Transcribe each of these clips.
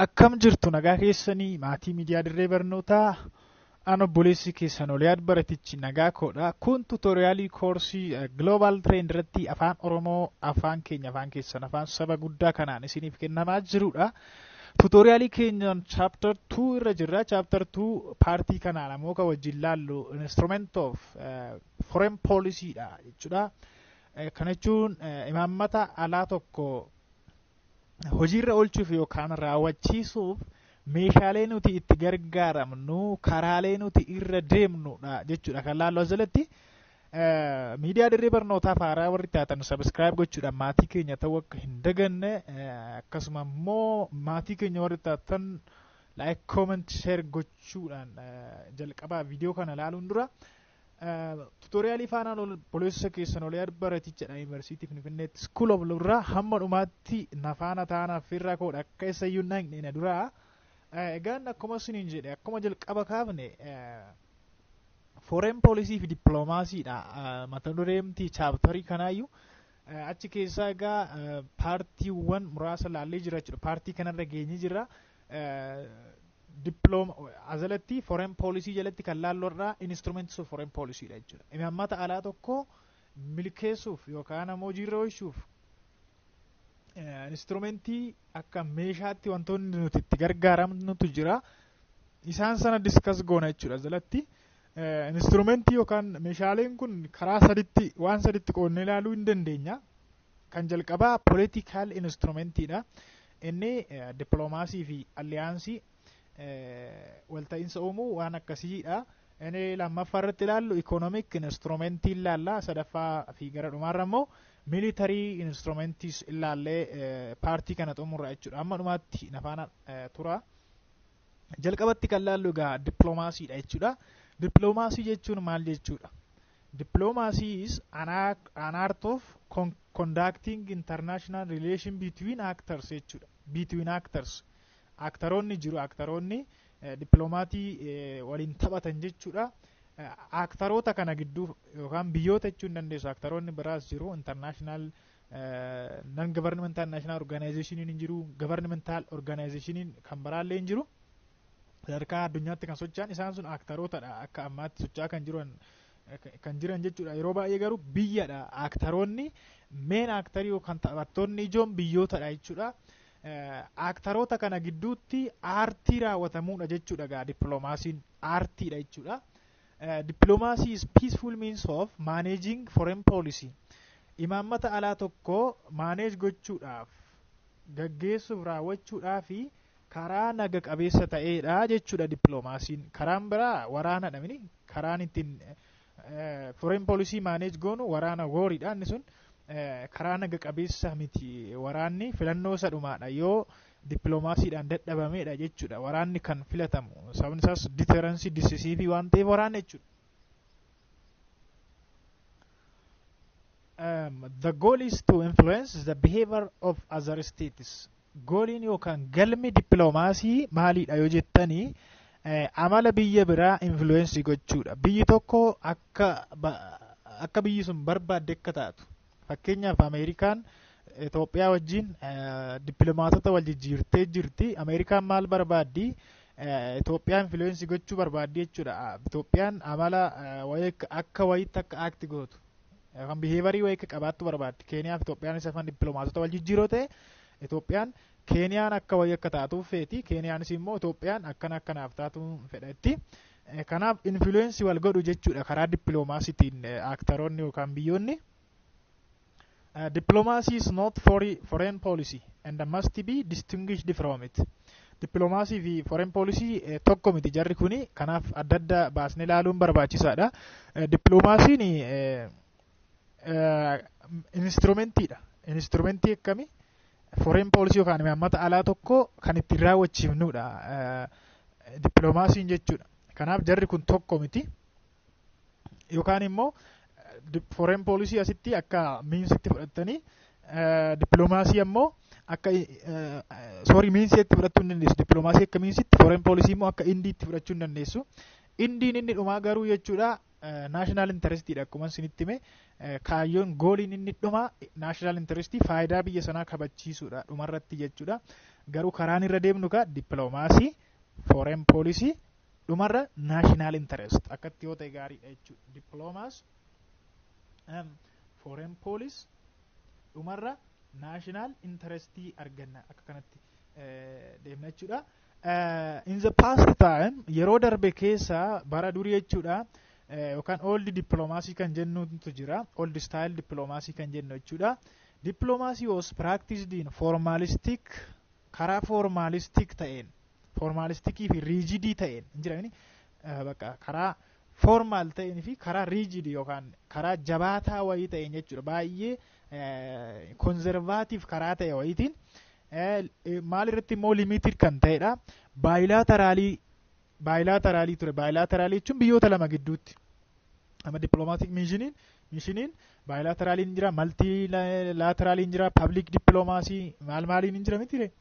Akkam jirtu, nagaa keessanii, maatii miidiyaa Dirree Barnootaa? An obboleessi keessan Oliyaad Baratichi nagaa koodha. Kun tutorialii koorsii Global Trend irratti afaan Oromoo, afaan keenya, afaan keessan, afaan saba guddaa kanaan isiniif kennamaa jirudha. Tutorialii keenyaan chapter 2 irra jirra. Chapter 2 partii kanaan ammoo kan wajjin laallu instrument of foreign policy dha jechuudha. Kana jechuun imaammata alaa tokko hojiirra oolchuuf yookaan raawwachiisuuf meeshaalee nuti itti gargaaramnu, karaalee nuti irra deemnudha jechuudha kan laalloo jalatti. Miidiyaa Dirree Barnootaaf haaraa warri taatan subscribe gochuudhaan maatii keenya ta'uu akka hin daganne, akkasuma immoo maatii keenya warri taatan like, comment, share gochuudhaan jalqabaa viidiyoo kana ilaaluun dura. Tutorialii faanaan obboleessa keessan Oliyaad Baratichadha, Yuunivarsiitii Finfinneetti School of Law irraa. Hamma dhumaatti na faana taanaaf firra koodha, akka eessayyuu naqne na duraa. Egaan akkuma isiniin jedhe, akkuma jalqaba kaafne, foreign policy fi dippiloomaasiidha mata dureemti chapterii kanaayyuu. Achi keessaa egaa partiiwwan muraasa laallee jira jechuudha. Partii kanarra geenye jira. Dipplooma ajalatti, foreign policy jalatti kan laallorraa instruments of foreign policy dha jechuudha. Imaammata alaa tokko milkeessuuf yookaan ammoo hojiirra oolchuuf instrumentii akka meeshaatti wantoonni nuti itti gargaaramnutu jira. Isaan sana discuss goona jechuudha jalatti. Instrumentii yookaan meeshaaleen kun karaa saditti, waan saditti qoodnee ilaaluu hin dandeenya. Kan jalqabaa political instrumentiidha. Inni dippiloomaasii fi allianceii, walta'iinsa uumuu, waan akkasiidha. Inni lammaffaa irratti ilaallu economic instrumentii ilaalla. Sadaffaa fi gara dhumaarra immoo military instrumentiis ilaallee partii kana xumurra jechuudha. Amma dhumaatti na faana tura. Jalqabatti kan laallu egaa dippiloomaasiidha jechuudha. Dippiloomaasii jechuun maal jechuudha? Diplomacy is an art of conducting international relation between actors jechuudha. Between actors. Actoroonni jiru, actoroonni dippiloomaatii waliin taphatan jechuudha. Actoroota kana gidduu yookaan biyyoota jechuu hin dandeessu. Actoroonni biraas jiru. International non governmental national organizationiin hin jiru. Governmental organizationiin kan biraallee hin jiru. Sadarkaa addunyaatti kan socho'an isaan sun actorootadha, akka ammaatti socho'aa kan jiran jechuudha. Yeroo baay'ee garuu biyyadha. Actoroonni main actorii yookaan taphattoonni ijoon biyyootadha jechuudha. Actoroota kana gidduutti artii raawwatamuudha jechuudha. Gaa dippiloomaasiin artiidha jechuudha. Diplomacy is peaceful means of managing foreign policy. Imaammata alaa tokko manage gochuudhaaf, gaggeessuuf, raawwachuudhaaf fi karaa naga qabeessa ta'eedha jechuudha dippiloomaasiin. Karaan biraa waraanadha mini, karaan ittiin foreign policy manage goonu waraana wariidha. Inni sun karaa naga qabeessa miti. Waraanni filannoo isa dhumaadha, yoo dippiloomaasiidhaan dadhabameedha jechuudha waraanni kan filatamu. Sababni isaas deterrenceii decisiveii waan ta'eef waraanni jechuudha. The goal is to influence the behavior of other states. Goaliin yookaan galmi dippiloomaasii maaliidha yoo jettanii, amala biyya biraa influence gochuudha. Biyyi tokko akka biyyi sun barbaadde akka taatu. Fakkeenyaaf, Ameerikaan Itoophiyaa wajjin dippiloomaatota wal jijjiirtee jirti. Ameerikaan maal barbaaddi? Itoophiyaa influence gochuu barbaaddi jechuudha. Itoophiyaan amala akka wayiitti akka act gootu, yookaan behaviorii wayii akka qabaattu barbaaddi. Keeniyaa fi Itoophiyaan isa afaan dippiloomaatota wal jijjiiroo ta'e, Itoophiyaan Keeniyaan akka wayii akka taatuuf feeti. Keeniyaanis immoo Itoophiyaan akkana akkanaaf taatu fedha. Kanaaf influenceii wal godhu jechuudha karaa dippiloomaasiitiin actoroonni yookaan biyyoonni. Diplomacy is not foreign policy and must be distinguished from it. Dippiloomaasii fi foreign policy tokko miti jarri kuni, kanaaf adda adda baasnee ilaaluun barbaachisaadha. Dippiloomaasiin instrumentiidha. Instrumentii akkamii? Foreign policy yookaan imaammata alaa tokko kan ittiin raawwachiifnudha dippiloomaasiin jechuudha. Kanaaf jarri kun tokko miti. Yookaan immoo foreign policy asitti akka meansitti fudhattanii, dippiloomaasii ammoo akka, sorry, meansitti fudhachuu hin dandeessu. Dippiloomaasii akka meansitti, foreign policy immoo akka endiitti fudhachuu hin dandeessu. Endiin inni dhumaa garuu jechuudha national interestiidha. Akkuma isinitti hime, kaayyoon, goaliin inni dhumaa national interestii, faayidaa biyya sanaa kabachiisuudha dhumarratti jechuudha. Garuu karaan irra deemnu ka dippiloomaasii, foreign policy, dhumarra national interest akkatti yoo ta'e gaariidha jechuudha. Diplomacy, foreign policy, dhumarra national interestii arganna, akka kanatti deemna jechuudha. In the past time, yeroo darbe keessa, bara durii jechuudha, yookaan old diplomacy kan jennutu jira, old style diplomacy kan jennu jechuudha. Diplomacy was practiced in formalistic, karaa formalistic ta'een, formalisticii fi rigidii ta'een hin jiramini, bakka karaa formal ta'een fi karaa rigid yookaan karaa jabaataa wayii ta'een jechuudha. Baay'ee conservative karaa ta'e wayiitiin, maal irratti immoo limited kan ta'edha. Bilateralii ture. Bilateralii jechuun biyyoota lama gidduutti. Amma diplomatic missioniin bilateraliin jira, multilateraliin jira, public diplomacy maal maaliin hin jira miti?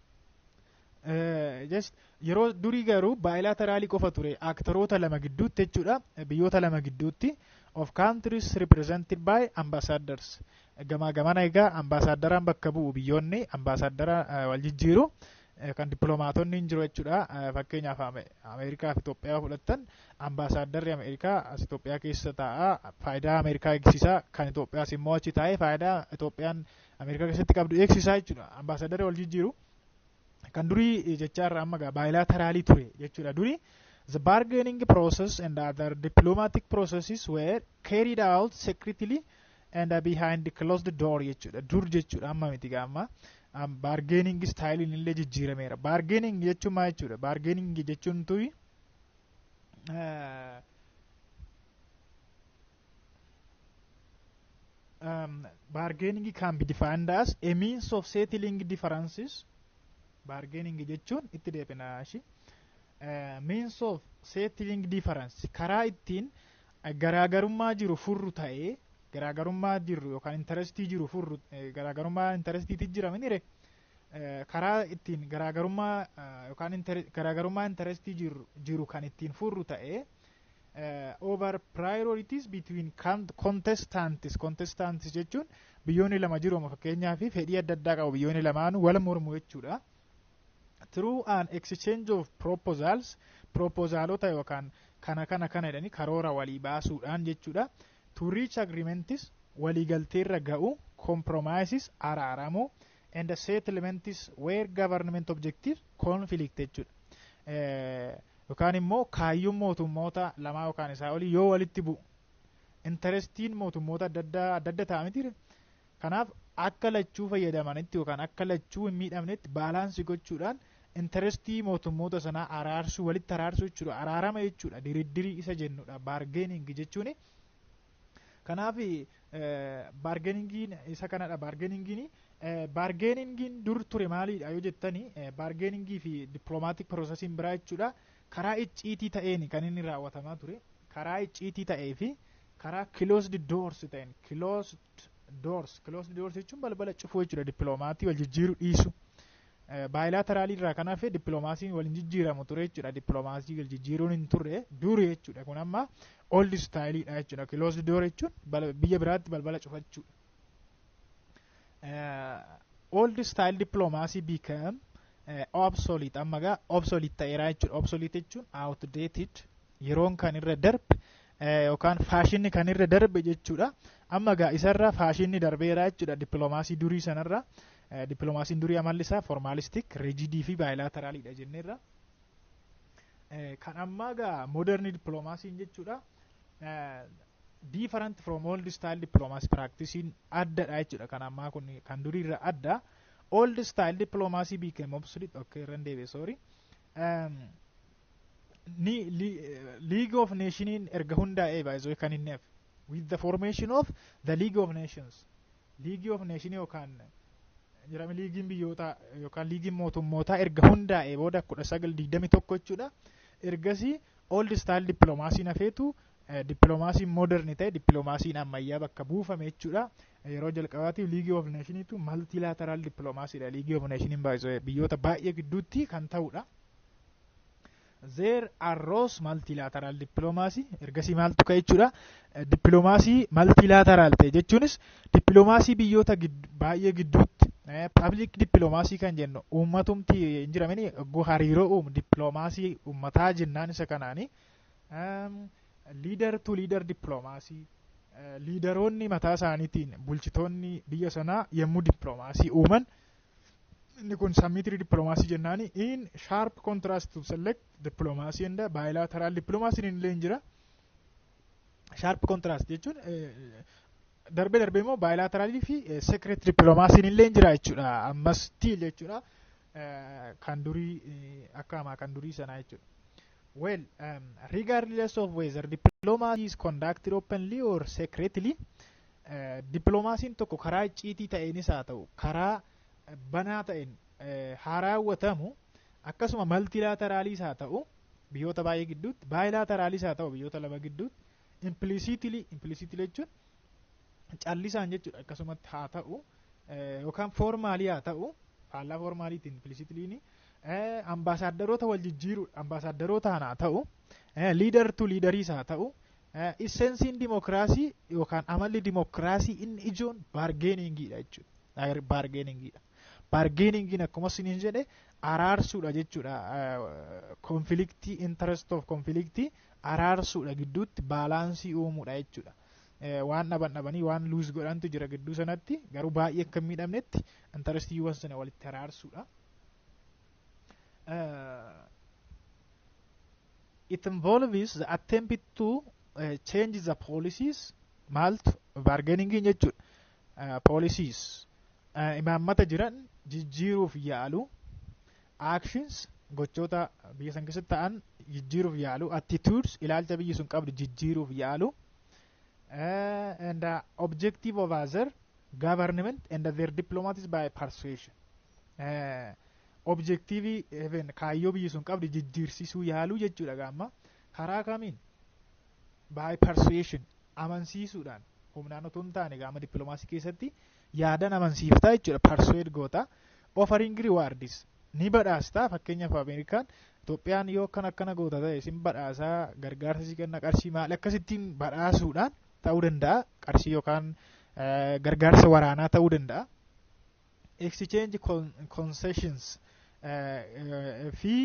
Just yeroo durii garuu bilateralii qofa ture, actoroota lama gidduutti jechuudha, biyyoota lama gidduutti, of countries represented by ambassadors. Gamaa gamana egaa ambaasaaddaraan bakka bu'u, biyyoonni ambaasaddara wal jijjiiru, kan dippiloomaatonni hin jiru jechuudha. Fakkeenyaaf, Ameerikaa fi Itoophiyaa fudhattan, ambaasaaddarri Ameerikaa as Itoophiyaa keessa taa'a, faayidaa Ameerikaa eegsisaa, kan Itoophiyaas immoo achi taa'ee faayidaa Itoophiyaan Ameerikaa keessatti qabdu eegsisaa jechuudha. Ambaasaaddarri wal jijjiiru. Kan durii jechaa irra amma bilateralii ture jechuudha durii. The bargaining process and other diplomatic processes were carried out secretly and behind the closed door jechuudha. Dur jechuudha, amma miti gaamma. Bargaining styleiin illee jijjiirameera. Bargaining jechuun maal jechuudha? Bargaining jechuun tuyi bargaining can be defined as a means of settling differences. Bargaining jechuun itti deebina shi. Means of settling difference, karaa ittiin garaagarummaa jiru furru ta'ee, garaagarummaa jiru yookaan interestii jiru furru, garaagarummaa interestiiti jira minire, karaa ittiin garaagarummaa yookaan garaagarummaa interestii jiru kan ittiin furru ta'ee, over priorities between contestants. Contestants jechuun biyyoonni lama jiru, fakkeenyaa fi fedhii adda addaa qabu, biyyoonni lamaanuu wal mormu jechuudha. Through an exchange of proposals, proposalota yookaan kana kana kana jedhanii karoora walii baasuudhaan jechuudha. To reach agreements, waliigalteerra ga'u, compromises, araaramuu, and settlements where government objective conflict jechuudha. Yookaan immoo kaayyoon mootummoota lamaa yookaan isaa olii yoo walitti bu'u, interestiin mootummoota adda addaa adda adda ta'a miti? Kanaaf akka lachuu fayyadamanitti yookaan akka lachuu hin miidhamnetti balance gochuudhaan interestii mootummoota sanaa araarsuu, walitti araarsuu jechuudha. Araarama jechuudha, diriddirii isa jennudha bargaining jechuuni. Kanaaf bargainingiin isa kanadha. Bargainingiin dur ture maalidha yoo jettani, bargainingii fi diplomatic processiin biraa jechuudha, karaa icciitii ta'een kan inni raawwatamaa ture, karaa icciitii ta'ee fi karaa closed doors ta'een. Closed doors jechuun balbala cufuu jechuudha. Dippiloomatii wal jijjiiruu dhiisu. Bilateralii irraa kan hafe dippiloomaasiin wal hin jijjiiramu ture jechuudha. Dippiloomaasii wal jijjiiruun hin turre duri jechuudha. Kun amma old styleidha jechuudha. Closed door jechuun biyya biraatti balbala cufachuudha. Old style diplomacy became obsolete. Amma gaa obsolete ta'eera jechuudha. Obsolete jechuun outdated, yeroon kan irra darbe yookaan faashinni kan irra darbe jechuudha. Amma gaa isarra faashinni darbeera jechuudha, dippiloomaasii durii sanarra. Dippiloomaasiin durii amalli isaa formalistic, rigidii fi bilateralidha jenneerra. Kan ammaa gaa modern dippiloomaasiin jechuudha, different from old style diplomacy practicing, addadha jechuudha. Kan ammaa kun kan durii irra adda. Old style diplomacy became obsolete. Okay, irran deebi'e, sorry. Ni League of Nationiin erga hundaa'ee baay'isoo kan inni hafe, with the formation of the League of Nations, League of Nation yookaan jedhame, liigiin biyyoota yookaan liigiin mootummootaa erga hundaa'ee booda, 1921 jechuudha. Ergasii old style dippiloomaasiin hafeetu dippiloomaasiin modern ta'e, dippiloomaasiin ammayyaa bakka buufame jechuudha. Yeroo jalqabaatiif League of Nationitu multilateral dippiloomaasiidha. League of Nationiin baay'isoo biyyoota baay'ee gidduutti kan ta'udha. There arose multilateral diplomacy. Ergasii maaltu ka'e jechuudha? Dippiloomaasii multilateral ta'e jechuunis dippiloomaasii biyyoota baay'ee gidduutti Public diplomacy kan jennu uummatumti hin jiramini hariiroo uumu, dippiloomaasii uummataa jennaan isa kanaani. Leader to leader diplomacy, leaderoonni mataa isaaniitiin, bulchitoonni biyya sanaa yommuu dippiloomaasii uuman, inni kun symmetry diplomacy jennaani. In sharp contrast to select diplomacy and bilateral diplomacy illee hin jira. Sharp contrast jechuun darbee darbee immoo bilateralii fi secret diplomacy illee hin jira jechuudha. Ammas still jechuudha, kan durii akka hamaa kan durii sanaa jechuudha. Well, regardless of whether diplomacy is conducted openly or secretly, diplomaasiin tokko karaa icciitii ta'eenis haa ta'u, karaa banaa ta'een haa raawwatamu, akkasuma multilateraliis haa ta'u biyyoota baay'ee gidduutti, bilateraliis haa ta'u biyyoota lama gidduutti, implicitly, implicitly jechuun callisaan jechuudha, akkasumatti haa ta'u yookaan formally haa ta'u, faallaa formaliitiin implicitlyni, ambaasaaddaroota wal jijjiiru, ambaasaaddaroota haa ta'u, leader to leaderiis haa ta'u, essenceiin dimokiraasii yookaan amalli dimokiraasii inni ijoon bargainingiidha jechuudha. Bargainingiidha. Bargainingiin akkuma isiniin jedhe araarsuudha jechuudha. Conflictii, interest of conflictii araarsuudha, gidduutti balanceii uumuudha jechuudha. Waan dhaban dhabanii waan lose godhantu jira gidduu sanatti, garuu baay'ee akka hin miidhamnetti interestiiwwan sana walitti araarsuudha. It involves the attempt to change the policies. Maaltu bargainingiin jechuudha? Policies, imaammata jiran jijjiiruuf yaalu, actions, gochoota biyya san keessatti ta'an jijjiiruuf yaalu, attitudes, ilaalcha biyyi sun qabdu jijjiiruuf yaalu, and objective of other government and their diplomats by persuasion, objectiveii even kaayyoo biyyi sun qabdu jijjiirsisuu yaaluu jechuudha. Gaamma karaa kamiin? By persuasion, amansiisuudhaan, humnaan otoo hin taane. Gaama dippiloomaasii keessatti yaadan amansiiftaa jechuudha, persuade goota. Offering rewards, ni badhaastaa. Fakkeenyaaf, Ameerikaan Itoophiyaan yoo akkana akkana goota ta'e isin badhaasaa, gargaarsa si kenna, qarshii maal akkasittiin badhaasuudhaan ta'uu danda'a, qarshii yookaan gargaarsa waraanaa ta'uu danda'a. Exchange concessions fi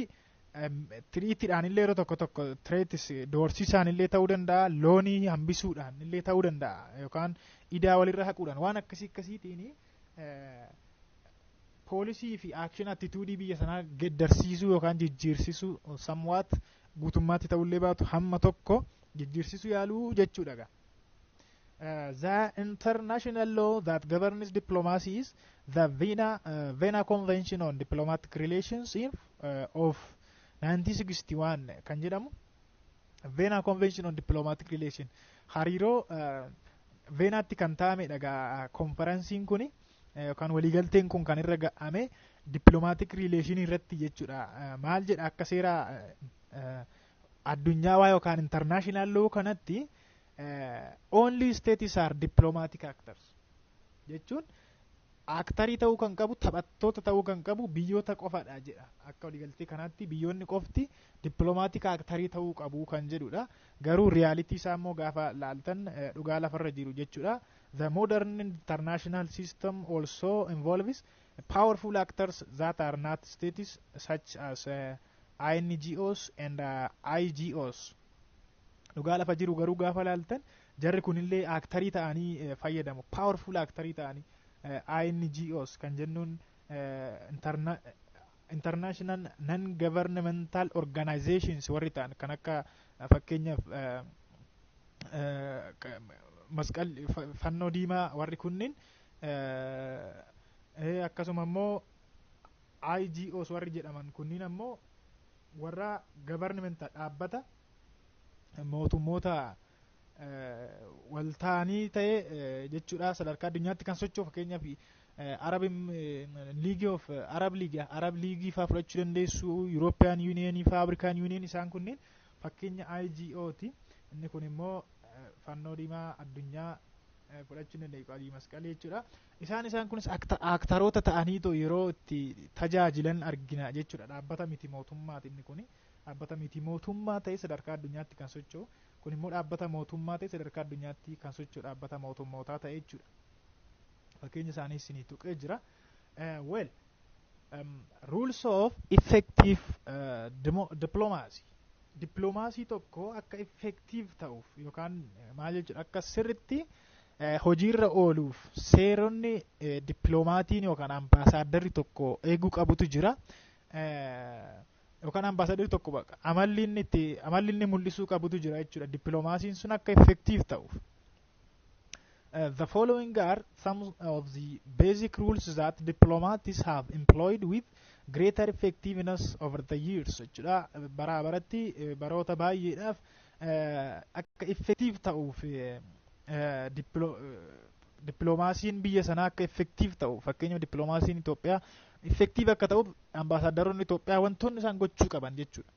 threatiidhaan illee, yeroo tokko tokko threats, doorsisaan illee ta'uu danda'a, loanii hambisuudhaan illee ta'uu danda'a, yookaan idaa walirra haquudhaan, waan akkasii akkasiitiin policy fi action attitudeii biyya sanaa geddarsiisuu yookaan jijjiirsisuu, somewhat guutummaatti ta'ullee baatu hamma tokko jijjiirsisuu yaaluu jechuudha gaa. The international law that governs diplomacy is the Vienna Convention on Diplomatic Relations of 1961 kan jedhamu. Vienna Convention on Diplomatic Relation, hariiroo Veenaatti kan taa'amedha gaa. Konferensiin kuni yookaan waliigalteen kun kan irra ga'ame diplomatic relation irratti jechuudha. Maal jedha? Akka seera addunyaawaa yookaan international law kanatti, only states are diplomatic actors jechuun actorii ta'uu kan qabu, taphattoota ta'uu kan qabu biyyoota qofadha jedha. Akka waliigaltee kanaatti biyyoonni qofti diplomatic actorii ta'uu qabu kan jedhudha. Garuu reality isaa immoo gaafa laaltan, dhugaa lafarra jiru jechuudha, the modern international system also involves powerful actors that are not states, such as INGOs and IGOs. Dhugaa lafa jiru garuu gaafa laaltan, jarri kunillee actorii ta'anii fayyadamu, powerful actorii ta'anii. INGOs kan jennuun international non governmental organizations warri ta'an, kan akka fakkeenyaaf masqal fannoo diimaa warri kunniin, akkasuma immoo IGOs warri jedhaman kunniin ammoo warra governmental, dhaabbata mootummoota waltaanii ta'e jechuudha, sadarkaa addunyaatti kan socho'u. Fakkeenyaaf, Arab League of Arab League, Arab League faa fudhachuu dandeessu, European Union faa, African Union, isaan kunneen fakkeenya IGO ti. Inni kun immoo fannoo diimaa addunyaa fudhachuu dandeessu, adii masqalii jechuudha. Isaan kunis actoroota ta'aniitoo yeroo itti tajaajilan argina jechuudha. Dhaabbata miti mootummaati. Inni kuni dhaabbata miti mootummaa ta'e sadarkaa addunyaatti kan socho'u, kun immoo dhaabbata mootummaa ta'e sadarkaa addunyaatti kan socho'u, dhaabbata mootummootaa ta'e jechuudha. Fakkeenya isaanii isinii tuqee jira. Well, rules of effective diplomacy. Diplomaasii tokko akka effective ta'uuf yookaan maal jechuudha, akka sirritti hojiirra ooluuf seeronni dippiloomatiin yookaan ambaasaaddarri tokko eeguu qabutu jira. Yookaan ambaasaaddarri tokko amalli inni mul'isuu qabutu jira jechuudha. Dippiloomaasiin sun akka effective ta'uuf. The following are some of the basic rules that diplomats have employed with greater effectiveness over the years jechuudha. Baraa baratti, baroota baay'eedhaaf akka effective ta'uuf, dippiloomaasiin biyya sanaa akka effective ta'u, fakkeenyaaf dippiloomaasiin Itoophiyaa effective akka ta'uuf ambaasaaddaroonni Itoophiyaa wantoonni isaan gochuu qaban jechuudha.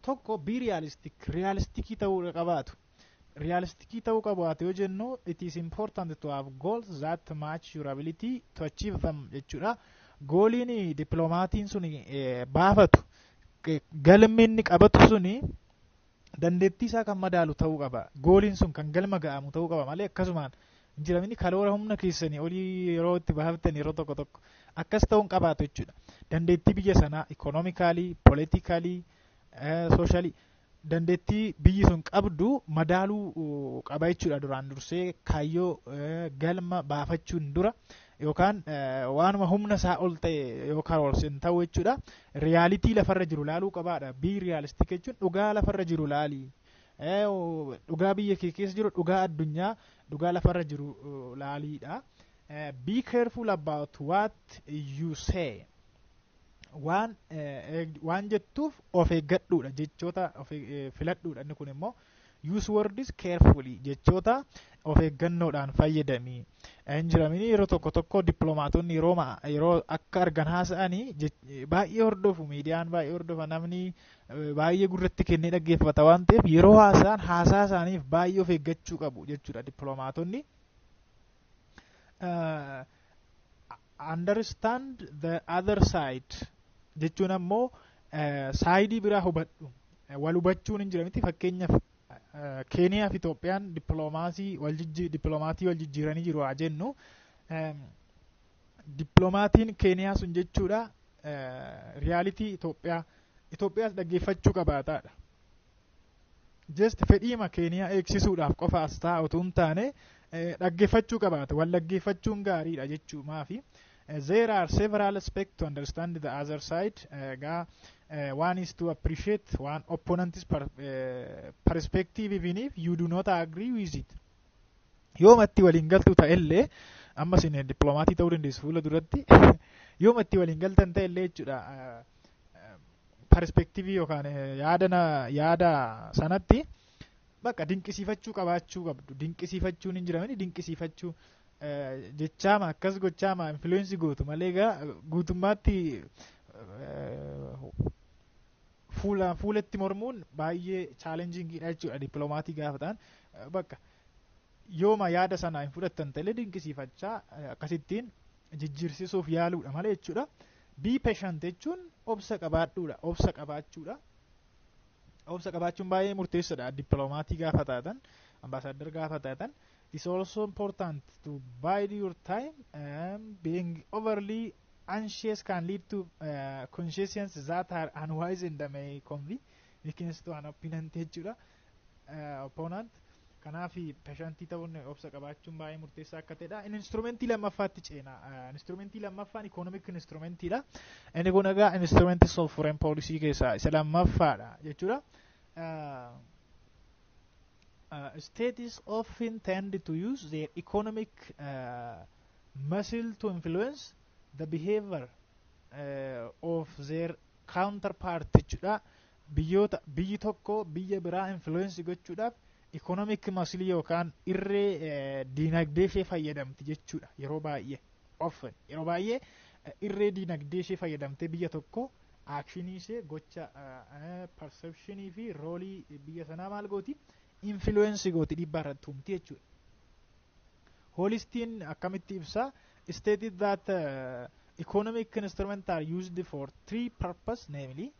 Tokko, be realistic, realisticii ta'uu qabaatu. Realisticii ta'uu qabaatu yoo jennu, it is important to have goals that match your ability to achieve them jechuudha. Goaliin dippiloomatiin sun baafatu, galmi inni qabatu suni dandeettii isaa kan madaalu ta'uu qaba. Goaliin sun kan galma ga'amu ta'uu qaba malee akkasumaan hin jiramini kaloora humna keessanii olii yeroo itti baaftan yeroo tokko tokko akkas ta'uun qabaatu jechuudha. Dandeettii biyya sanaa economically, politically, socially dandeettii biyyi sun qabdu madaaluu qaba jechuudha duraan dursee kaayyoo galma baafachuun dura yookaan waanuma humna isaa ol ta'e yookaan ol hin ta'u jechuudha. Reality lafarra jiru laaluu qabaadha. Be realistic jechuun dhugaa lafarra jiru laali. Dhugaa biyya kee keessa jiru, dhugaa addunyaa, dhugaa lafarra jiru laaliidha. Be careful about what you say. Waan jettuuf of eeggadhuudha, jechoota of filadhuudha. Inni kun immoo use words carefully, jechoota of eeggannoodhaan fayyadamii. Hin jiramini yeroo tokko tokko dippiloomaatonni yeroo akka argan haasa'anii baay'ee hordofu, miidiyaan baay'ee hordofa, namni baay'ee gurratti kennee dhaggeeffata waan ta'eef yeroo haasa'an haasaa isaaniif baay'ee of eeggachuu qabu jechuudha dippiloomaatonni. Understand the other side jechuun ammoo sideii biraa hubadhu. Wal hubachuun hin jira miti? Fakkeenyaaf Keeniyaa fi Itoophiyaan dippiloomaasii wal jijjiiranii jiru haa jennu. Dippiloomatiin Keeniyaa sun jechuudha reality Itoophiyaas dhaggeeffachuu qabaataadha. Just fedhiima Keeniyaa eegsisuudhaaf qofa as ta'a utuu hin taane dhaggeeffachuu qabaata. Wal dhaggeeffachuun gaariidha jechuu maafi. There are several aspects to understand the other side. Egaa one is to appreciate one opponent's perspective even if you do not agree with it. Yoomatti waliin galtu ta'ellee, amma isin dippiloomatii ta'uu dandeessu fuula duratti, yoomatti waliin galtan ta'ellee jechuudha, perspectiveii yookaan yaada sanatti bakka dinqisiifachuu qabaachuu qabdu. Dinqisiifachuun hin jiramini, dinqisiifachuu jechaama akkas gochaama influence gootu malee egaa guutummaatti fuula fuulatti mormuun baay'ee challengingiidha jechuudha. Dippiloomatii gaafa ta'an bakka yooma yaada sana hin fudhattan ta'ellee dinqisiifachaa akkasittiin jijjiirsisuuf yaaluudha malee jechuudha. Be patient jechuun obsa qabaadhuudha, obsa qabaachuudha. Obsa qabaachuun baay'ee murteessaadha dippiloomatii gaafa taatan, ambaasaadar gaafa taatan. It is also important to bide your time. Being overly anxious can lead to concessions that are unwise and may convey weakness to an opponent jechuudha. Opponent. Kanaaf patientii ta'uun, obsa qabaachuun baay'ee murteessaa akka ta'edha. Instrumentii lammaffaatti ceena. Instrumentii lammaffaan economic instrumentiidha. Inni kun egaa instrumentii of foreign policy keessaa isa lammaffaadha jechuudha. States often tend to use their economic muscle to influence the behavior of their counterpart jechuudha. Biyyoota, biyyi tokko biyya biraa influence gochuudhaaf economic muscle yookaan irree diinagdee ishee fayyadamti jechuudha yeroo baay'ee. Often, yeroo baay'ee, irree diinagdee ishee fayyadamtee biyya tokko actionii ishee, gocha, perceptionii fi roleii biyya sanaa maal gooti? Influence gooti, dhiibbaa irratti uumti jechuudha. Holstiin akkamitti ibsa? Stated that economic instruments are used for three purpose, namely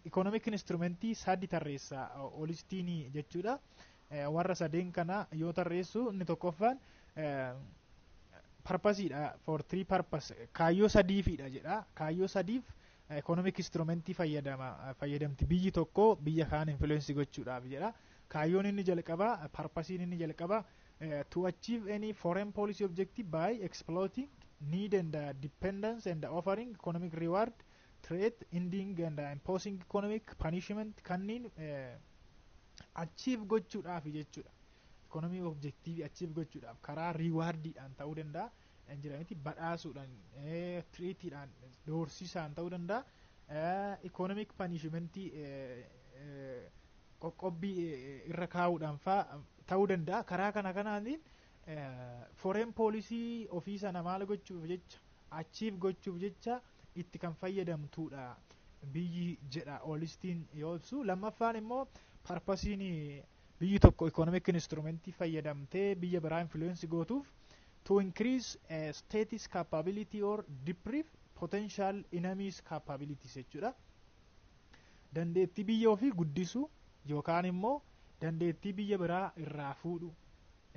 economic instrumentii sadi tarreessa Holstiin jechuudha. Warra sadeen kana yoo tarreessu, inni tokkoffaan Purposeiidha, for three purpose, kaayyoo sadiifidha jedha. Kaayyoo sadiif economic instrumentii fayyadamti biyyi tokko biyya kaan influence gochuudhaaf jedha. Kaayyoon inni jalqaba, purposeiin inni jalqaba, to achieve any foreign policy objective by exploiting need and dependence and offering economic reward, threat, ending and imposing economic punishment kanniin achieve gochuudhaaf jechuudha. Economic objective achieve gochuudhaaf karaa rewardiidhaan ta'uu danda'a, hin jiramiti, badhaasuudhaan, threatiidhaan, doorsisaan ta'uu danda'a, economic punishmentii, qoqqobbii irra kaa'uudhaan faa ta'uu danda'a. Karaa kana kanaatiin foreign policy ofii sana maal gochuuf jecha, achieve gochuuf jecha itti kan fayyadamtuudha biyyi jedha Olstediin yoo ibsu. Lammaffaan immoo, purposeiin biyyi tokko economic instrumentii fayyadamtee biyya biraa influence gootuuf, to increase state's capability or deprive potential enemies capabilities jechuudha. Dandeettii biyya ofii guddisuu yookaan immoo dandeettii biyya biraa irraa fuudhu,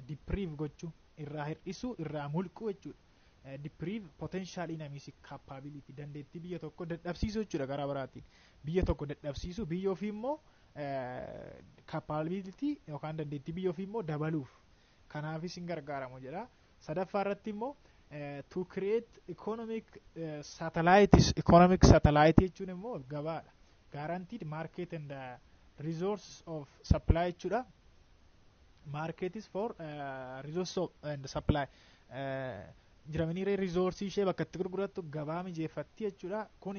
deprive gochuu, irraa hir'isuu, irraa mulquu jechuudha. Deprive potential enemies capability, dandeettii biyya tokko dadhabsiisuu jechuudha. Karaa biraatiin biyya tokko dadhabsiisuu, biyya ofii immoo capability yookaan dandeettii biyya ofii immoo dabaluuf kanaafis hin gargaaramu jedha. Sadaffaa irratti immoo, to create economic satellites. Economic satellite jechuun immoo gabaadha, guaranteed market and resource of supply jechuudha. Market is for resource of and supply jiramanii resource ishee bakka itti gurgurattu gabaa mijeeffatti jechuudha. Kun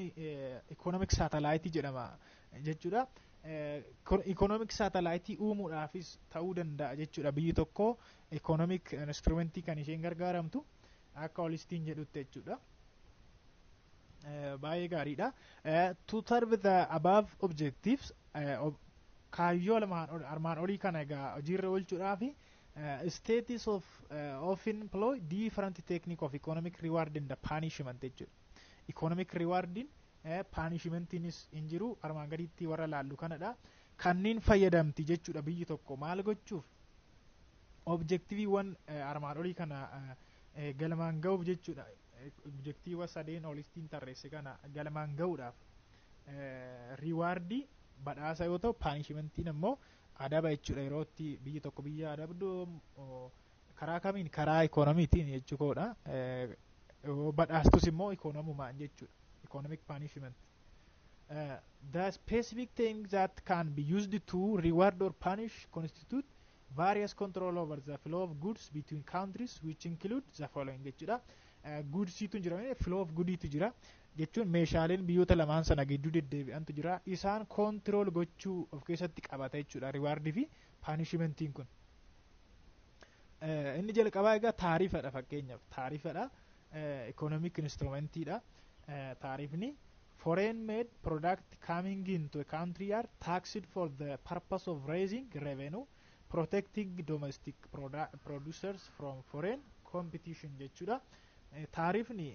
economic satellite jedhama jechuudha. Economic satellite uumuudhaafis ta'uu danda'a jechuudha biyyi tokko economic instrumentii kan isheen gargaaramtu akka Olstediin jedhutti jechuudha. Baay'ee gaariidha. To serve the above objectives, kaayyoo armaan olii kana egaa hojiirra oolchuudhaaf, states of often employ different technique of economic reward and the punishment jechuudha. Economic rewardin punishmentiinis hin jiru, armaan gaditti warra laallu kanadha. Kanneen fayyadamti jechuudha biyyi tokko maal gochuuf, objectiveiiwwan armaan olii kana galmaan ga'uuf jechuudha. Objective sadeen Olstediin tarreesse kana galmaan ga'uudhaaf rewardii, badhaasa yoo ta'u, punishmentiin immoo adaba jechuudha. Yeroo itti biyyi tokko biyya adabdu karaa kamiin? Karaa ikoonomiitiin jechuudha. Badhaastus immoo ikoonomumaan jechuudha, economic punishment. The specific things that can be used to reward or punish constitute various control over the flow of goods between countries, which include the following jechuudha. Goodsiitu jira, flow of goodiitu jira jechuun meeshaaleen biyyoota lamaan sana gidduu deddeebi'antu jira. Isaan control gochuu of keessatti qabata jechuudha rewardii fi punishmentiin kun. Inni jalqabaa egaa tariffadha. Fakkeenyaaf tariffadha. Economic instrumentiidha. Tariffni, foreign made product coming into a country are taxed for the purpose of raising revenue, protecting domestic producers from foreign competition jechuudha. Tariffni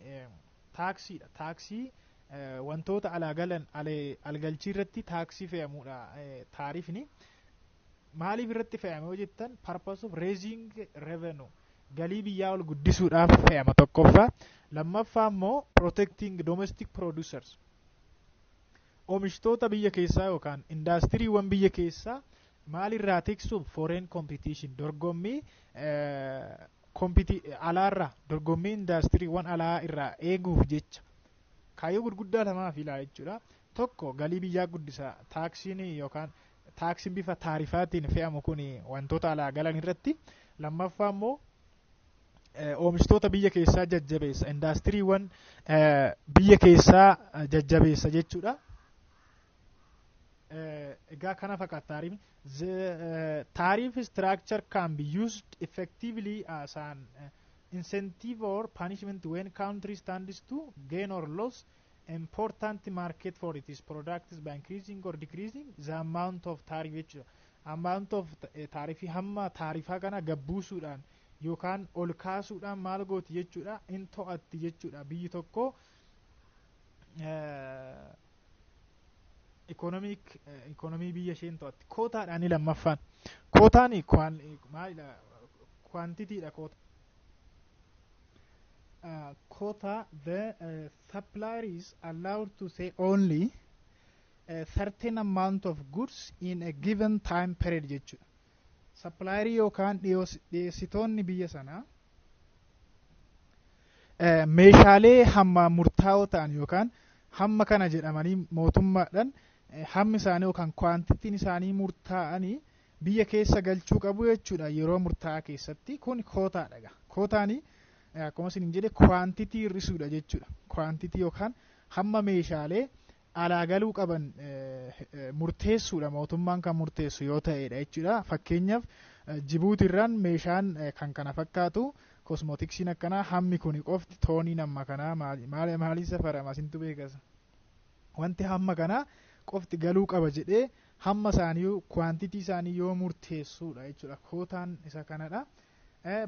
taaksiidha. Taaksii wantoota alaa galan algalchii irratti taaksii fe'amuudha. Tariffni maaliif irratti fe'ame yoo jettan, purpose of raising revenue, galii biyyaa ol guddisuudhaaf fe'ama tokkoffaa. Lammaffaa immoo, protecting domestic producers, oomishtoota biyya keessaa yookaan indaastiriiwwan biyya keessaa maalirraa tiksuuf? Foreign competition, dorgommii alaarraa, dorgommii indaastiriiwwan alaa irraa eeguuf jecha. Kaayyoo gurguddaa lamaaf ilaa jechuudha. Tokko, galii biyyaa guddisa taaksiin yookaan taaksiin bifa tariffaatiin fe'amu kun wantoota alaa galan irratti. Lammaffaa immoo, oomishtoota biyya keessaa jajjabeessa, indaastiriiwwan biyya keessaa jajjabeessa jechuudha. Egaa kana fakkaata tariffni. The tariff structure can be used effectively as an incentive or punishment when country stands to gain or lose important market for its products by increasing or decreasing the amount of tariff jechuudha. Amount of tariffii, hamma tariffaa kana gabbuusuudhaan yookaan ol kaasuudhaan maal gooti jechuudha? In to'atti jechuudha biyyi tokko economic economii biyya isheen to'atti quotaadhaan. Lammaffaan quotaan maalidha? Quantitiidha. Quota Quota, the supplier is allowed to sell only a certain amount of goods in a given time period jechuudha. Supplierii yookaan dhiyeessitoonni biyya sanaa meeshaalee hamma murtaa'oo ta'an yookaan hamma kana jedhamanii mootummaadhaan hammi isaanii yookaan quantityn isaanii murtaa'anii biyya keessa galchuu qabu jechuudha yeroo murtaa'aa keessatti. Kun quotaadha. Quotaanii akkuma isin jedhe quantity hir'isuudha jechuudha. Quantity yookaan hamma meeshaalee alaa galuu qaban murteessuudha, mootummaan kan murteessu yoo ta'edha jechuudha. Fakkeenyaaf, Jibuutirraan meeshaan kan kana fakkaatu, cosmeticsiin akkanaa, hammi kuni qofti, tooniin hamma kanaa, maali maaliin safarama asintu beekasa. Wanti hamma kanaa qofti galuu qaba jedhee hamma isaanii, quantity isaanii yoo murteessuudha jechuudha. Quotaan isa kanadha.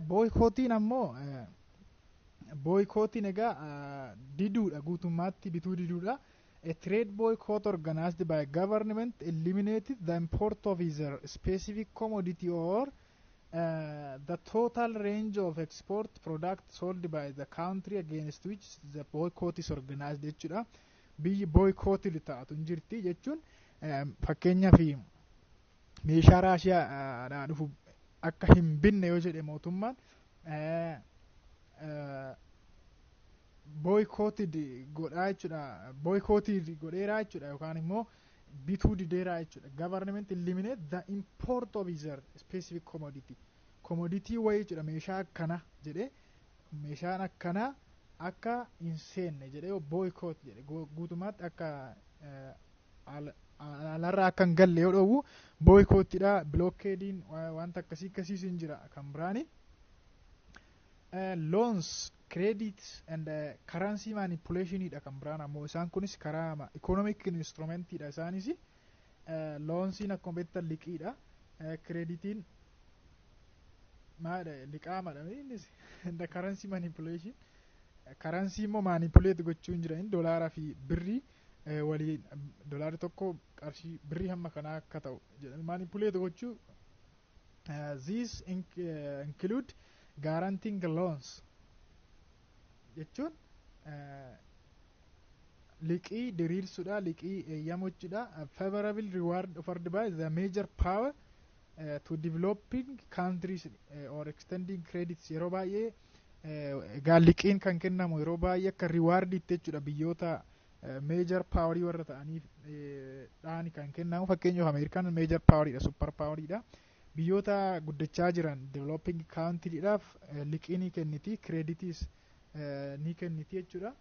Boycottiin ammoo, boycottiin egaa diduudha, guutummaatti bituu diduudha. A trade boycott organized by government eliminated the import of either specific commodity or the total range of export product sold by the country against which the boycott is organized jechuudha. Biyyi boycottii taatu hin jirti jechuun, fakkeenyaaf, meeshaa Raashiyaadhaa dhufu akka hin binne yoo jedhe mootummaan, boycotted godhaa jechuudha, boycotted godheeraa jechuudha, yookaan immoo bituu dideeraa jechuudha. Government eliminate the import of either specific commodity, commodity wayii jechuudha, meeshaa akkana jedhee, meeshaan akkanaa akka hin seenne jedhee boycott jedhe, guutummaatti akka alarraa akka hin galle yoo dhoowwu boycottidha. Blockadeiin wanta akkasii akkasiis hin jira. Kan biraani loans, credit and currency manipulationidha. Kan biraan ammoo isaan kunis karaa economic instrumentidha. Isaanis loansiin akkuma beektan liqiidha. Creditiin maadha? Liqaamadha innis. The currency manipulation, currency immoo manipulate gochuu hin jiran, dolaaraa fi birrii waliin, dolaarri tokko qarshii birrii hamma kanaa akka ta'u jedhame manipulate gochuu. These include guaranteeing loans jechuun liqii diriirsuudha, liqii eeyyamuudha, favorable reward offered by the major power to developing countries or extending credits. Yeroo baay'ee egaa liqiin kan kennamu yeroo baay'ee akka rewardiitti jechuudha. Biyyoota major powerii warra ta'aniif dhaani kan kennamu. Fakkeenyaaf, Ameerikaan major poweriidha, super poweriidha. Biyyoota guddachaa jiran, developing countryidhaaf, liqii ni kenniti, creditiis ni kenniti jechuudha.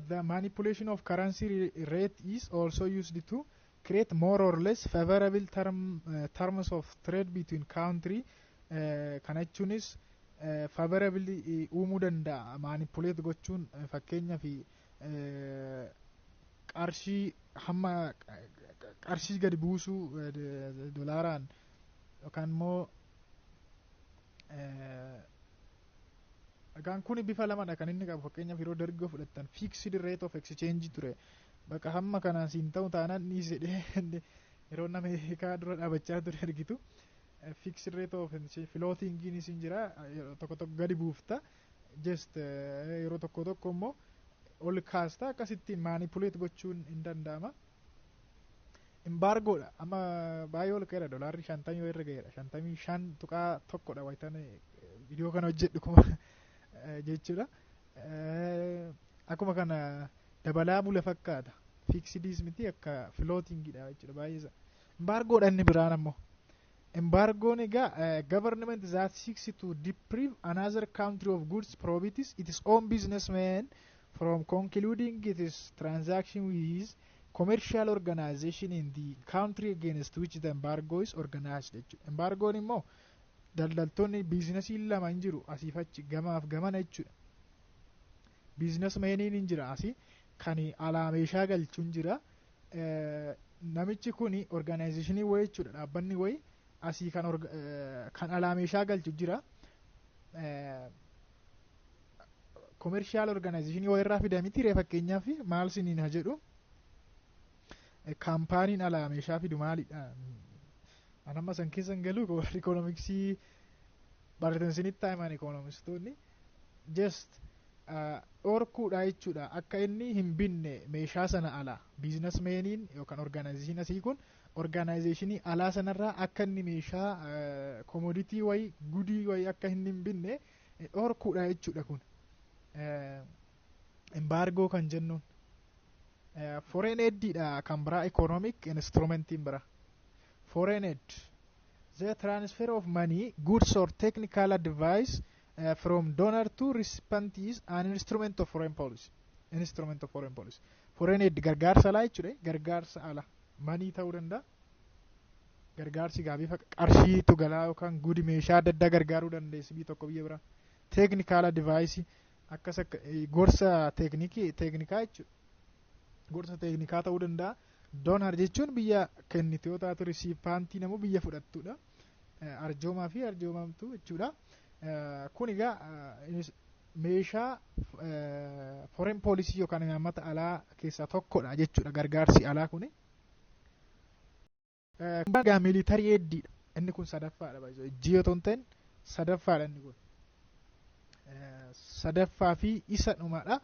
The manipulation of currency rate is also used to create more or less favorable terms of trade between country. Kana jechuunis favorable uumuu danda'a manipulate gochuun. Fakkeenyaaf, qarshii hamma qarshii gadi buusuu dolaaraan yookaan immoo, egaan kun bifa lamadha kan inni qabu. Fakkeenyaaf, yeroo dargii fudhattan fixed rate of exchange ture. Bakka hamma kanaan siin ta'u taanaan ni jedhee yeroo nama eekaa dura dhaabachaa ture argitu. Fixed rate of floatingiin isin jira, yeroo tokko tokko gadi buufta, just yeroo tokko tokko immoo ol kaasta. Akkasittiin manipulate gochuun hin danda'ama. Embargodha. Amma baay'ee ol ka'eera, dolaarri 50 irra ga'eera, 55.1dha wayitaan viidiyoo kana hojjedhu kuma jechuudha. Akkuma kana dabalaa bula fakkaata. Fixediis miti, akka floatingidha jechuudha baay'eesa. Embargodha inni biraan ammoo. Embargoon egaa government that seeks to deprive another country of goods prohibits its own businessmen from concluding its transaction with commercial organization in the country against which the embargo is organized jechuudha. Embargoon immoo daldaltoonni businessii lama hin jiru, asiif achi, gamaaf gamana jechuudha. Businessmaniin hin jira, asii kan alaa meeshaa galchu hin jira. Namichi kun organizationii wayii jechuudha, dhaabbanni wayii asii kan alaa meeshaa galchu jira. Commercial organizationii wayirraa fida miti ree? Fakkeenyaaf, maal siniin haa jedhu, companyn alaa meeshaa fidu maalidha? An amma san keessa hin galu, warri economicsii baratan sinitti himan, economistoonni. Just dhorkuudha jechuudha, akka inni hin binne meeshaa sana alaa. Businessmaniin yookaan organization asii kun organizationii alaa sanarraa akka inni meeshaa commodity wayii, goodii wayii akka inni hin binne dhorkuudha jechuudha. Kun embargo kan jennuun foreign aididha. Kan biraa, economic instrumentiin bira foreign aid, the transfer of money, goods or technical advice from donor to recipient is an instrument of foreign policy. Instrument of foreign policy. Foreign aid gargaarsa alaa jechuudha. Gargaarsa alaa money ta'uu danda'a. Gargaarsi gaa bifa qarshiitu galaa yookaan good, meeshaa adda addaa gargaaruu dandeessi biyya tokko biyya biraa. Technical advice akkas akka gorsa teeknikii, teeknikaa jechuudha. Gorsa teeknikaa ta'uu danda'a. Donor jechuun biyya kennite yoo taatu, recipientii namoo biyya fudhattudha. Arjoomaa fi arjoomamtuu jechuudha. Kun egaa meeshaa foreign policy yookaan imaammata alaa keessaa tokkodha jechuudha, gargaarsi alaa kuni. Egaa military aidiidha. Inni kun sadaffaadha. Ijji otoo hin ta'in sadaffaadha inni kun. Sadaffaa fi isa dhumaadha.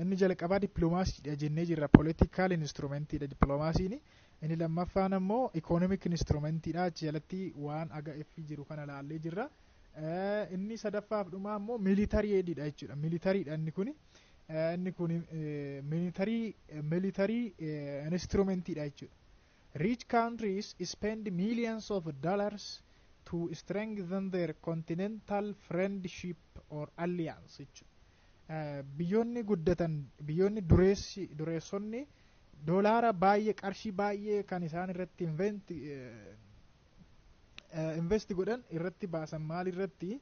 Inni jalqabaa dippiloomaasiidha jennee jirra. Political instrumentiidha dippiloomaasiin. Inni lammaffaan ammoo economic instrumentiidha. Achi jalatti waan aga F jiru kana laallee jirra. Inni sadaffaaf dhumaa ammoo military aidiidha jechuudha. Militarydha inni kuni. Inni kun military instrumentiidha jechuudha. Rich countries spend millions of dollars to strengthen their continental friendship or alliance jechuudha. Biyyoonni guddatan, biyyoonni dureessi, dureessonni doolaara baay'ee, qarshii baay'ee kan isaan irratti invest godhan, irratti baasan, maal irratti?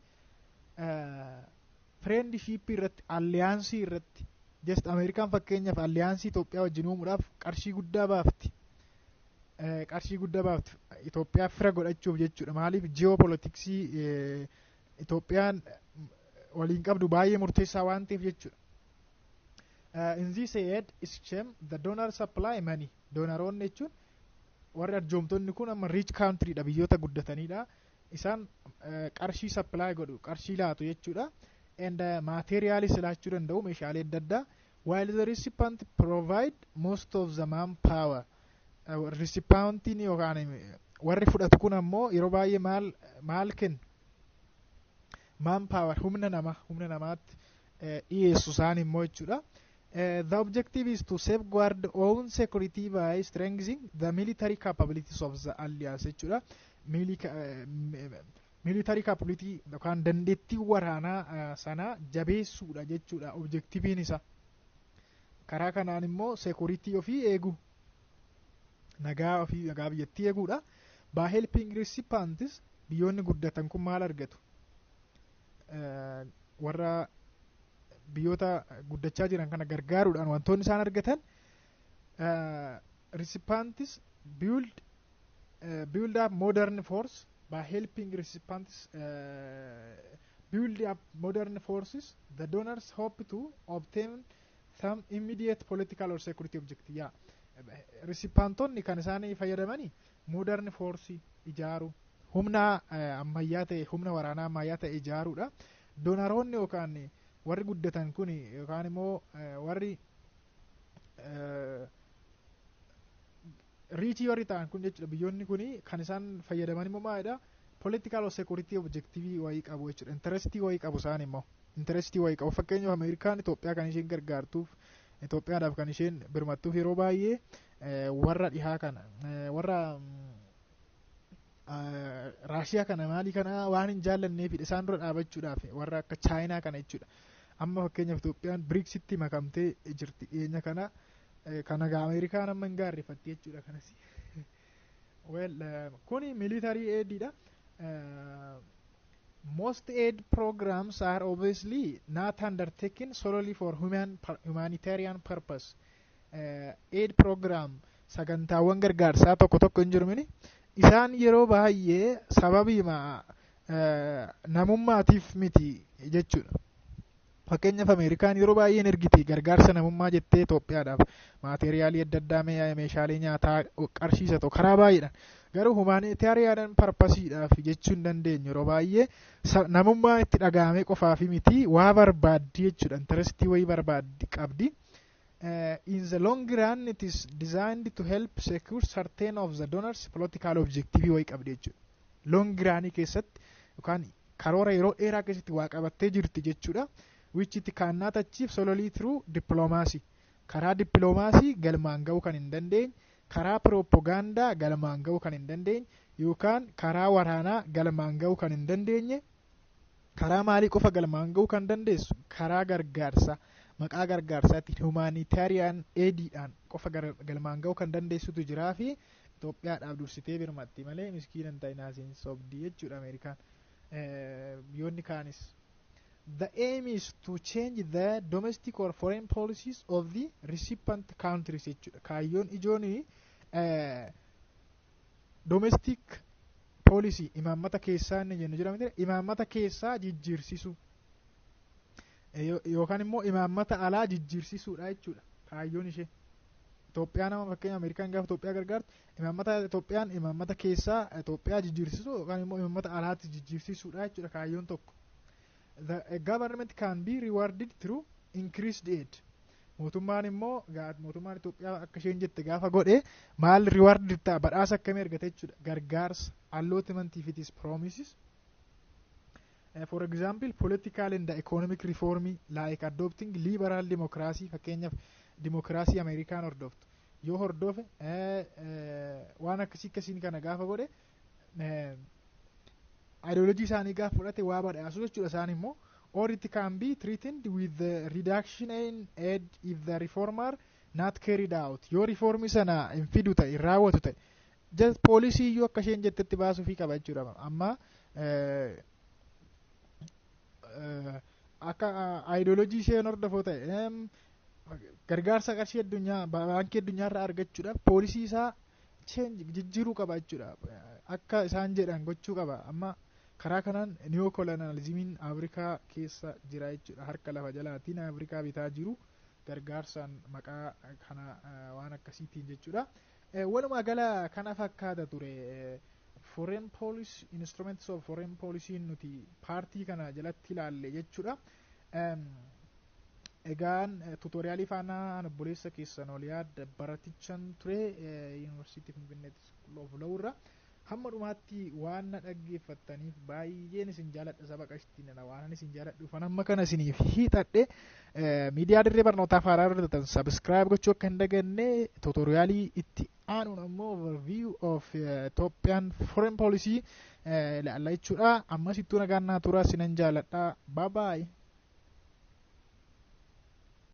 Friendship irratti, alliance irratti. Just Ameerikaan fakkeenyaaf alliance Itoophiyaa wajjin uumuudhaaf qarshii guddaa baafti. Qarshii guddaa baafti Itoophiyaa fira godhachuuf jechuudha. Maaliif? Geopoliticsii Itoophiyaan waliin qabdu baay'ee murteessaa waan ta'eef jechuudha. In this aid scheme, the donor supply money. Donoroonni jechuun warri arjoomtonni kun amma rich country dha, biyyoota guddatanidha. Isaan qarshii supply godhu, qarshii laatu jechuudha. And materialis laachuu danda'u, meeshaalee adda addaa. While the recipient provide most of the manpower. Recipientiin yookaan warri fudhatu kun ammoo yeroo baay'ee maal maal kennu? Manpower, humna nama, humna namaatti dhiyeessu isaan immoo jechuudha. The objective is to safeguard own security by strengthening the military capabilities of the alliance jechuudha. Military capability yookaan dandeettii waraanaa sana jabeessuudha jechuudha objectiviin isa. Karaa kanaan immoo security ofii eegu, nagaa ofii, nagaa biyyattii eeguudha. By helping recipients, biyyoonni guddatan kun maal argatu? Warra biyyoota guddachaa jiran kana gargaaruudhaan wantoonni isaan argatan, recipients build up modern force. By helping recipients build up modern forces, the donors hope to obtain some immediate political or security objective. Yeah, recipientonni kan isaan fayyadamani modern force ijaaru, humna ammayyaa ta'e, humna waraanaa ammayyaa ta'e ijaaruudha. Donoroonni yookaan warri guddatan kun yookaan immoo warri richii warri ta'an kun jechuudha, biyyoonni kun kan isaan fayyadaman immoo maalidha? Political or security objective wayii qabu jechuudha. Interestii wayii qabu isaan immoo, interestii wayii qabu. Fakkeenyaaf, Ameerikaan Itoophiyaa kan isheen gargaartuuf, Itoophiyaadhaaf kan isheen birmattuuf, yeroo baay'ee warra dhihaa kana, warra Raashiyaa kana, maalii kana waan hin jaallanneefidha, isaan dura dhaabachuudhaaf warra akka Chaayinaa kana jechuudha. Amma fakkeenyaaf Itoophiyaan BRICSitti makamtee jirti dhiyeenya kana. Kana gaa Ameerikaan amma hin gaarrifatti jechuudha kanas. Well, kuni military aididha. Most aid programs are obviously not undertaken solely for humanitarian purpose. Aid program, sagantaawwan gargaarsaa tokko tokko hin jirmini, isaan yeroo baay'ee sababiima namummaatiif miti jechuudha. Fakkeenyaaf, Ameerikaan yeroo baay'een ergiti gargaarsa namummaa jettee Itoophiyaadhaaf maateeriyaalii adda addaa, meeshaalee nyaataa, qarshiisa ta'u karaa baay'eedhaan. Garuu humanitarian purposeiidhaaf jechuu hin dandeenyu. Yeroo baay'ee namummaa itti dhaga'amee qofaaf miti, waa barbaaddi jechuudha, interestii wayii barbaaddi qabdi. In the long run, it is designed to help secure certain of the donors political objective wayii qabdi jechuudha. Long runii keessatti yookaan karoora yeroo dheeraa keessatti waa qabattee jirti jechuudha. Which it cannot achieve solely through diplomacy. Karaa dippiloomaasii galmaan ga'uu kan hin dandeenye, karaa pirooppogaandaa galmaan ga'uu kan hin dandeenye, yookaan karaa waraanaa galmaan ga'uu kan hin dandeenye, karaa maalii qofa galmaan ga'uu kan dandeessu? Karaa gargaarsa, maqaa gargaarsaatiin, humanitarian aidiidhaan qofa galmaan ga'uu kan dandeessutu jiraa fi Itoophiyaadhaaf dursitee birmatti malee miskiina hin ta'in, asiin sobdii jechuudha Ameerikaan, biyyoonni kaanis. The aim is to change the domestic or foreign policies of the recipient countries jechuudha. Kaayyoon ijoon domestic policy, imaammata keessaa inni jennu jira miti, imaammata keessaa jijjiirsisu yookaan immoo imaammata alaa jijjiirsisuudha jechuudha kaayyoon ishee. Itoophiyaa nama fakkeenya Ameerikaan gaafa Itoophiyaa gargaartu imaammata Itoophiyaan imaammata keessaa Itoophiyaa jijjiirsisu yookaan immoo imaammata alaatti jijjiirsisuudha jechuudha kaayyoon tokko. The government can be rewarded through increased aid. Mootummaan immoo, mootummaan Itoophiyaa akka isheen jette gaafa godhe maal reward ta'a? Badhaasa akkamii argate jechuudha? Gargaarsa allotment if it is promises. For example, political and economic reform like adopting liberal democracy. Fakkeenyaaf, dimokiraasii Ameerikaan hordoftu yoo hordofe, waan akkasii akkasiin kana gaafa godhe, ideoloojii isaanii gaafa fudhate, waa badhaasu jechuudha isaan immoo. Or it can be threatened with the reduction in aid if the reform are not carried out. Yoo reformii sana hin fidu ta'e, hin raawwatu ta'e, just policy iyyuu akka isheen jettetti baasuufii qaba jechuudha. Amma akka ideoloojii isheen hordofoo ta'e, gargaarsa qarshii addunyaa, baankii addunyaarraa argachuudhaaf policy isaa change, jijjiiruu qaba jechuudha. Akka isaan jedhan gochuu qaba. Amma karaa kanaan neo-colonialismiin Afrikaa keessa jira jechuudha. Harka lafa jalaatiin Afrikaa bitaa jiru gargaarsaan, maqaa kana waan akkasiitiin jechuudha. Walumaa gala kana fakkaata ture foreign policy, instruments of foreign policy nuti partii kana jalatti ilaalle jechuudha. Egaan tutorialii faana obboleessa keessan ol yaadda baratichan ture, Yuunivarsiitii Finfinneetti School of Law irra. Hamma dhumaatti waan na dhaggeeffattaniif baay'een isin jaaladha. Saba qashtiin waan isin jaaladhuufan amma kana isiniif hiixadhe. Miidiyaa dirree barnootaa haaraa hordoftan subscribe gochuu akka hin daganne. Tutorialii itti aanuun ammoo overview of Ethiopian foreign policy ilaalla jechuudha. Ammas ittuu nagaan naa turaa, sinan jaaladha. Bye bye.